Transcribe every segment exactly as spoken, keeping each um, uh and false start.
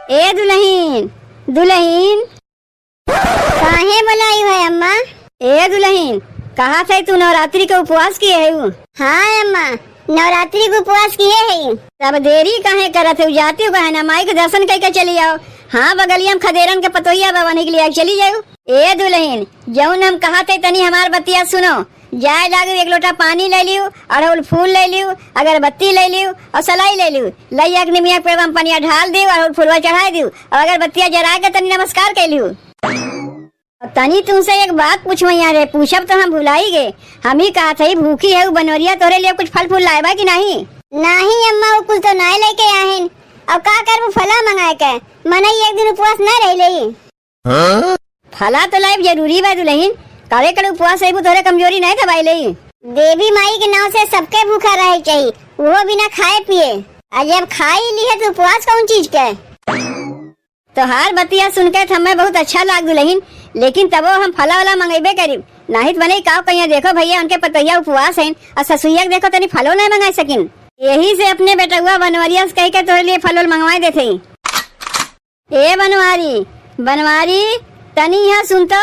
ए दुलहिन, दुलहिन। काहे बोलाइउ है अम्मा? ए दुलहिन, कहत है तू नवरात्रि के उपवास किहे हइउ? हाँ अम्मा, नवरात्रि के उपवास किहे हई। तब देरी काहे करत हइउ, जातिउ काहे ना, माई के दर्शन कइके चली आउ। हाँ, बगलिया में खदेरन के पतोहिया बा, वन्हीं के लिया चली जाइउ। ए दुलहिन, जउन हम कहत है तनी हमार बतिया सुनो। जाए लागिउ, एक लोटा पानी लइ लिउ, अड़हुल फूल लइ लिउ, अगरबत्ती लइ लिउ अउर सलाई लइ लिउ। लइ आके निमिया के पेड़वा में पनिया ढाल दिउ, अड़हुल फुलवा चढ़ाइ दिउ अउर अगरबत्तिया जराइ के तनी नमस्कार कइ लिउ। तनी तुमसे एक बात पूछवइया रे, पूछब तो हम भुलाई गए। हम ही कहत हई, भूखी हउ बनवरिया, तोहरे लिए कुछ फल फूल लाए बा कि नाहीं? नाहीं अम्मा, उ कुल तो नाहीं लइके आहिन। अब का करबू फला मंगाए के? मनई एक दिन उपवास न रहि लेई। हाँ? फला तो लाइब जरूरी बा दुलहिन, काले काले उपवास रहबू, तोहरे कमजोरी नाहीं दबाइ लेई। देवी माई के नाव से सबके भूखा रहे चाही, उहो बिना खाए पिए। आ जब खाइ लिहे तो उपवास कउन चीज के? तोहार बतिया सुनके त हमें बहुत अच्छा लाग दुलहिन, लेकिन तबो हम फला वाला मंगइबे करिब, नाहीं त मनई काव कहिया। देखो भइया, उनके पतोहिया उपवास हइन, अउर ससुइया के देखो तनी फलो नाहीं मंगाइ सकिन। यही से अपने बेटउआ बनवरिया से कहिके तोहरे लिए फल उल मंगवाइ देत हई। ए बनवारी, बनवारी, तनी इहाँ सुन तो।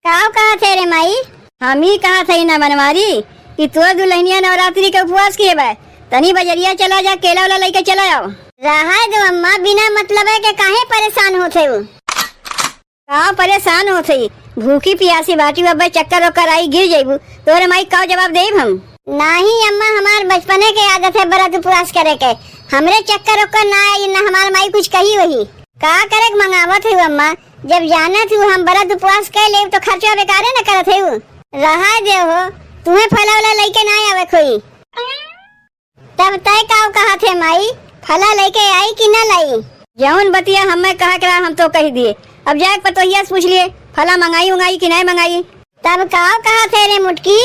काव कहत है रे माई? हम ही कहत हई ना बनवारी कि तोर दुलहिनिया नवरात्रि के उपवास किहे बा। तनी बजरिया चला जा, केला ओला लइके चला आउ। रहा दो अम्मा, बिना मतलबे के काहे परेशान होत हइउ? काव परेशान होत हई? भूखी पियासी बाटिउ, अब्बे चक्कर ओक्कर आई गिर जइबू। तोरे माई काव जवाब देब हम? नाहीं अम्मा, हमार बचपने के आदत है बरत उपवास करे के। हमरे चक्कर ओक्कर ना आई, ना हमार माई कुछ कही वही। का करे के मंगावत हइउ अम्मा? जब जानत हइउ हम बरत उपवास कइ लेब तो खर्चा बेकारे न करत हइउ। रहा दे हो, तुहें फला वाला लइके ना आवे कोई। तब तय काव कहत है माई, फला लइके आई कि ना लाई? जउन बतिया हमें कहे के रहा हम तो कहि दिहे। अब जाए के पतोहिया से पूछ लिए, फला मंगाई उंगाई कि नाहीं मंगाई? तब काव कहत है रे मुटकी,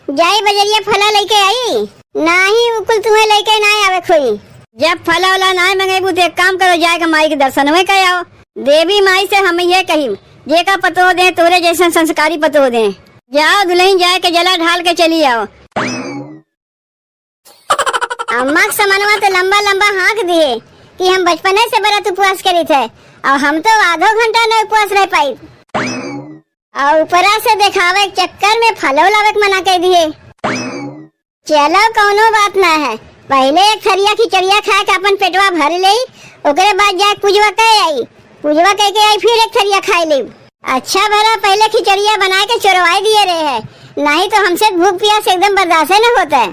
जाई बजरिया फला लइके आई? नाहीं, उ कुल तुहें लइके नाहीं आवे कोई। जब फला वाला नाहीं मंगइबू तो एक काम करो, जाए के माई के दर्शनवे कइ आउ। देवी माई से हम इहे कहिब, जेका पतोह दें तोहरे जइसन संस्कारी पतोह दें। जाउ दुलहिन, जाए के जला ढाल के चली आउ। अम्मा के समनवा तो लंबा लंबा हाँक दिहे कि हम बचपने से बरत उपवास करित है, अउर हम तो आधो घंटा न उपवास रह पाइब। अउर ऊपरा से देखावे के चक्कर में फलो लावे के मना कइ दिहे। चलो, कउनो बात ना है, पहिले एक थरिया खिचड़िया खाए के आपन पेटवा भर लेई, ओकरे बाद जाए पूजवा कइ आई, पूजवा कइ के आई फिर एक थरिया खाइ लेई। अच्छा भला पहिले खिचड़िया बनाए के चोरवाइ दिहे रहे है, नाहीं तो हमसे भूख पियास एकदम बर्दाश्ते न होत है।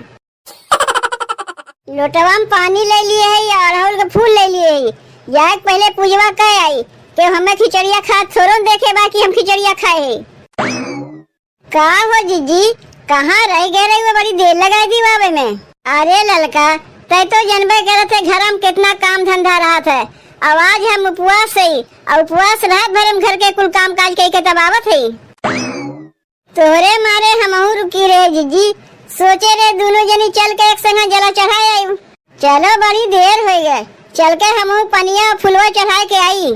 लोटवा में पानी लइ लिहे हई, अड़हुल के फूल लइ लिहे हई। जाए के पहिले पूजवा कइ आई। केहू हमें खिचड़िया खात थोड़ो देखे बा कि हम खिचड़िया खाए हई। का हो जिज्जी, कहाँ रहि गए रही, वो बड़ी देर लगाइ दी आवे में। अरे ललका, तै तो जनबे करत है घरा में केतना काम धंधा रहत है। अउ आज हम उपवास हई, अउ उपवास रहत भरे में घर के कुल काम काज कइ के तब आवत हई। तोहरे मारे हमहू रुकी रहे जिज्जी, सोचे रहे दुनो जनी चल के एक संगे जला चढ़ाए आइब। चलो बड़ी देर होइ गए, चल के हमहू पनिया फुलवा चढ़ाए के आई।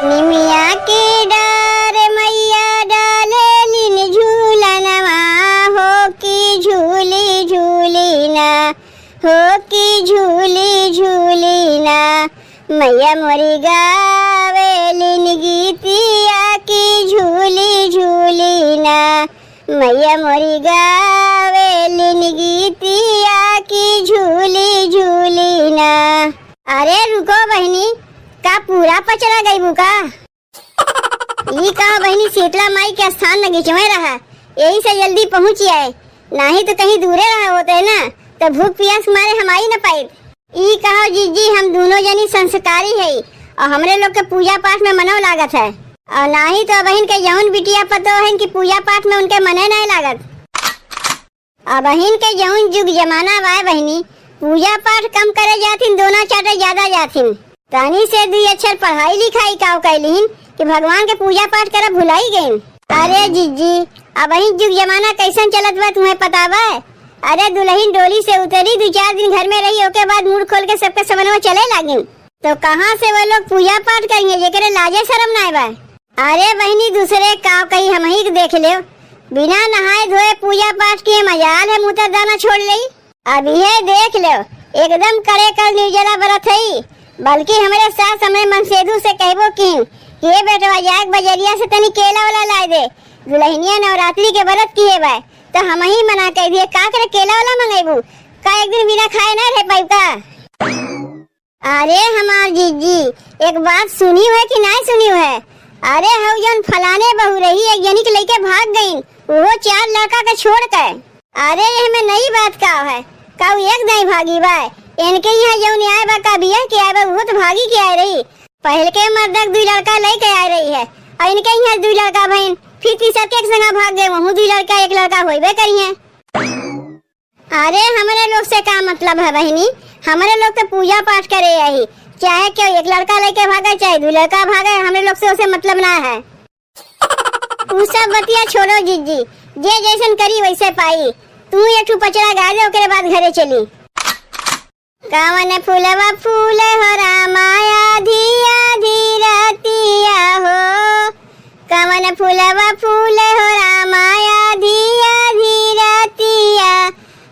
निमिया के डार मैया डाले लिन झूलनवा हो कि झूली झूली ना। हो कि झूली झूली ना, मैया मोरी गावेलिन गीतिया कि झूली झूली ना, मैया मोरी गावेलिन गीतिया कि झूली झूली ना। अरे रुको बहिनी, का पूरा पचरा गइबू का? ई का बहिनी, शीतला माई के स्थान नगीचवे रहा, यही से जल्दी पहुँच आए, नाहीं तो कहीं दूरे रहा होते ना, तो भूख पियास के मारे हम आई न पाइत। ई कहो जिज्जी, हम दुनो जनी संस्कारी हई अउर हमरे लोग के पूजा पाठ में मनो लागत है, अउर नाहीं तो अबहिन के जउन बिटिया पतो हइन कि पूजा पाठ में उनके मने नाहीं लागत। अबहिन के जउन जुग जमाना बा बहिनी, पूजा पाठ कम करे जाथिन, दोना चाटे ज्यादा जाथिन। तनी से दुई अक्षर पढ़ाई लिखाई काव कइलिन कि भगवान के पूजा पाठ करब भुलाई गइन। अरे जिज्जी, अबहिन जुग जमाना कइसन चलत बा तुहें पता बा? अरे दुलहिन डोली से उतरी, दुई चार दिन घर में रही, ओके बाद मुड़ खोल के सबके समनवा चले लागिन। तो कहाँ से वो लोग पूजा पाठ करिहें जेकरे लाजे शरम नाय बा? अरे बहिनी, दूसरे काव कही, हमही के देख लेव। बिना नहाए धोए पूजा पाठ किए मजाल है, मुँह तर दाना छोड़ लेई। अब इहे देख लेव, एकदम कड़े कड़ निर्जला बरत हई। बल्कि हमरे सास हमरे मनसेधू से कहबो किन कि "ए बेटवा, जाके बजरिया से तनी केला वाला लाए दे, दुलहिनिया नवरात्रि के बरत किहे बा।" तो हमही मना कइ दिहे, "का करे केला वाला मंगइबू? का एक दिन बिना खाए ना रह पाइब का?" अरे हमार जिज्जी, एक बात सुनिउ है कि नाहीं सुनिउ है? अरे हउ जउन फलाने बहू रही, एक जनी के लइके भाग गइन, उहो चार लड़का के छोड़ के। अरे एहमे नई बात का है? का उ एक दाईं भागी बा? इनके इहाँ जउन आए बा, का बियाह के आए बा, उहो तो भागी के आए रही। पहिलके मर्दक दुइ लड़का लइके आए रही है, अउर इनके इहाँ दुइ लड़का भइन, फिर तीसरके के संगा भाग गए, वहूँ दुइ लड़का एक लड़का होइबे करिहें। अरे, हमरे लोग से का मतलब है बहिनी? हमरे लोग तो पूजा पाठ करे आही, चाहे केहू एक लड़का लइके भागे, चाहे दुइ लड़का भागे, हमरे लोग से ओसे मतलब ना है। उ सब बतिया छोड़ो जिज्जी, जे जइसन करी वइसे पाई। तू एक ठू पचरा गा दे, ओकरे बाद घरे चली। कवन फुलवा फूले हो रामा आधी आधी रतिया हो, कवन फुलवा फूले हो रामा आधी आधी रतिया,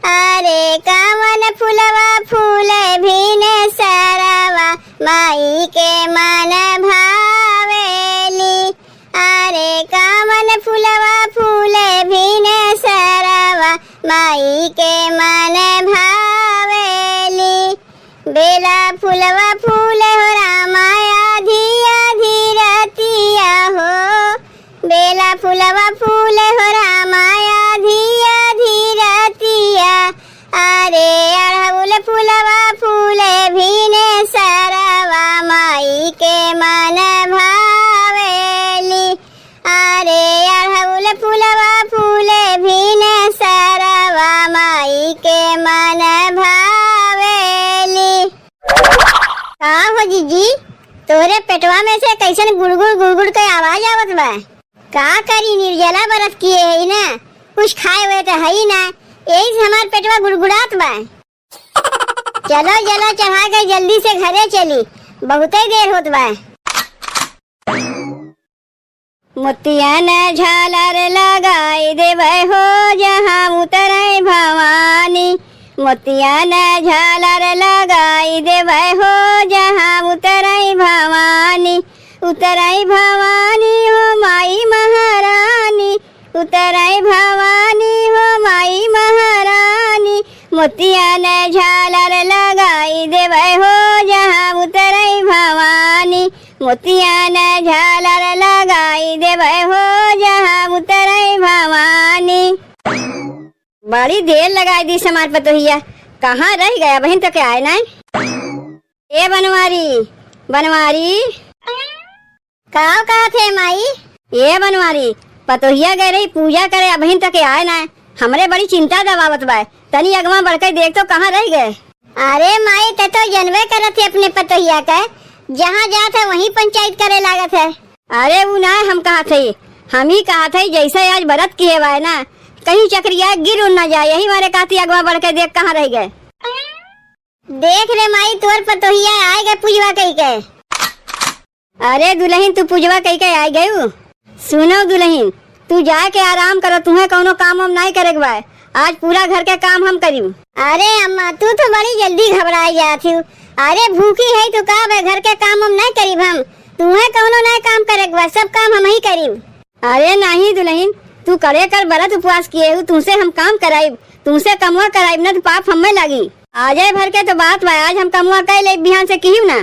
अरे कवन फुलवा फूले भिनसरवा माई के मन भावेली। अरे कवन फुलवा फूले भिनसरवा माई के मन भावेली। बेला फुलवा फूले हो रामा आधी आधी रतिया हो, बेला फुलवा फूले हो रामा आधी आधी रतिया, अरे अड़हुल फुलवा फूले भिनसरवा माई के मन भावेली। अरे अड़हुल फुलवा फूले भिनसरवा माई के मन भावेली। का हो जिज्जी, तोहरे पेटवा में से कइसन गुड़गुड़ गुड़गुड़ के आवाज आवत बा? का करी, निर्जला बरत किहे हई ना, कुछ खाए हुए तो हई ना, यही से हमार पेटवा गुड़गुड़ात बा। चलो जला चढ़ा के जल्दी से घरे चली, बहुते देर होत बा। मोतिया न झालर लगाई देबै हो, जहाँ उतरै भवानी। मोतिया न झालर लगाई देबै हो, जहाँ उतरै भवानी। उतरै भवानी हो माई महारानी, उतरै भवानी हो माई महारानी। मोतिया न झालर लगाई देबै हो, जहाँ उतरै भवानी। मोतिया न झालर लगाई देबै हो, जहाँ उतरै भवानी। बड़ी देर लगाई दिस हमार पतोहिया, कहाँ रहि गया, अबहिन तक आए नाहीं। ए बनवारी, बनवारी। का कहत हे माई? ए बनवारी, पतोहिया गए रही पूजा करे, अबहिन तक आए नाहीं। हमरे बड़ी चिंता दबावत बा, तनी अगवा बढ़ के देख तो कहाँ रहि गए। अरे माई, ते तो जनबे करत है अपने पतोहिया के, जहाँ जात है वहीं पंचायत करे लागत है। अरे उ ना हम कहत है, हम ही कहत है जैसे आज बरत किहे बाय ना, कहीं चकरिया गिर उड़ ना जाए, यही मारे कहती अगवा बढ़ के देख कहाँ रहि गए। देख रे माई, तोर पतोहिया आए गए पूजवा कहि के। अरे दुलहिन, तू पूजवा कहि के आइ गयू? सुनउ दुलहिन, तू जाइके आराम करउ, तुहैं कउनो काम वाम नाहीं करेक बाय। आज पूरा घर के काम हम करिब। अरे अम्मा, तू तो बड़ी जल्दी घबराइ जात हिउ। अरे भूखी हई तो का बाय, घर के काम वाम नाहीं करिब हम? तुहैं कउनो नाहीं काम करेक बाय, सब काम हमहीं करिब। अरे नाहीं दुलहिन, तू कड़े कड़ बरत उपवास किहे हू, तुहसे हम काम कराइब, तुहसे कमवा कराइब, न तो पाप हम्मे लागी। आजै भर के तो बात बाय, आज हम कमवा कइ लेब, बिहान से किहिउ ना।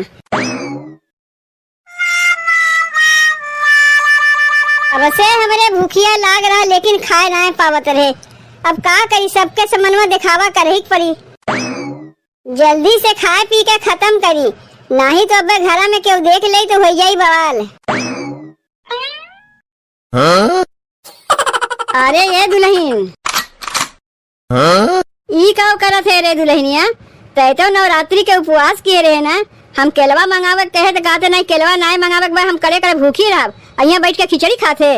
अब से हमरे भूखिया लाग रहा, लेकिन खाए नाहीं पावत रहे। अब का करी, सबके समनवा देखावा करही के पड़ी। जल्दी से खाए पी के खतम करी, नाहीं तो अबे घरा में केहू देख लेई तो होइ जाई बवाल। हाँ? अरे ए दुलहिन, हाँ? ई काउ करत हे रे दुलहिनिया? तै तो नवरात्रि के उपवास किहे रहे ना, हम केलवा मंगावे के कहे त कहत हे, "नाहीं, केलवा नाहीं मंगावे के बा, हम कड़े कड़े भूखी रहब, अइहाँ बैठ के खिचड़ी खात हे।"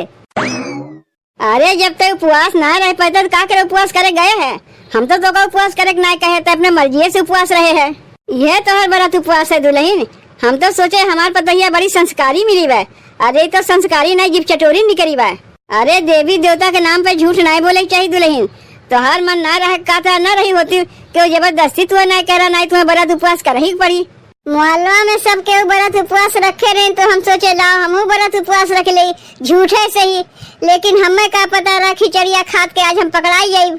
अरे जब तै उपवास ना रह पाइत त का करे उपवास करे गए हे? हम तो तोका उपवास करे के नाहीं कहे, तै अपने मर्जिये से उपवास रहे हे। इहे तोहर बरत उपवास है दुलहिन। हम तो सोचे हमार पतोहिया बड़ी संस्कारी मिली बा। अरे ई तो संस्कारी नाहीं, जीभ चटोरी निकरी बा। अरे देवी देवता के नाम पे झूठ नाहीं बोले के चाही दुलहिन। तोहार मन ना रहे का, त ना रही होती, केहू जबरदस्ती तुहे ना करा, ना तुहे बरत उपवास करही के पड़ी। मोहल्ला में सब केहू बरत उपवास रखे रहे, तो हम सोचे, लाओ, हमहू बरत उपवास रख ले, झूठे से ही। लेकिन हमें का पता रहा, खिचड़िया खात के आज हम पकड़ाई जाई।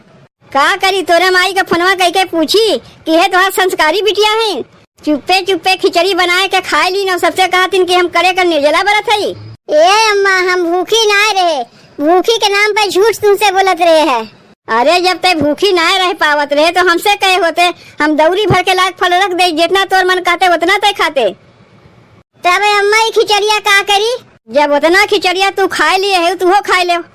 का करी, तोरे माई का फोनवा कइके पूछी कि हे तोहार संस्कारी बिटिया है? चुप्पे चुप्पे खिचड़ी बनाए के खाए लीन, सबसे कहतिन कि हम कड़े कर निर्जला बरत हई। ए अम्मा, हम भूखी ना रहे, भूखी के नाम पे झूठ तुमसे बोलत रहे है। अरे, जब तय भूखी ना रह पावत रहे तो हमसे कहे होते, हम दौरी भर के लाग फल रख दे, जितना तोर मन कहते उतना तय खाते। तब अम्मा, ई खिचड़िया का करी? जब उतना खिचड़िया तू खाए लिए है, तू हो खाए ले।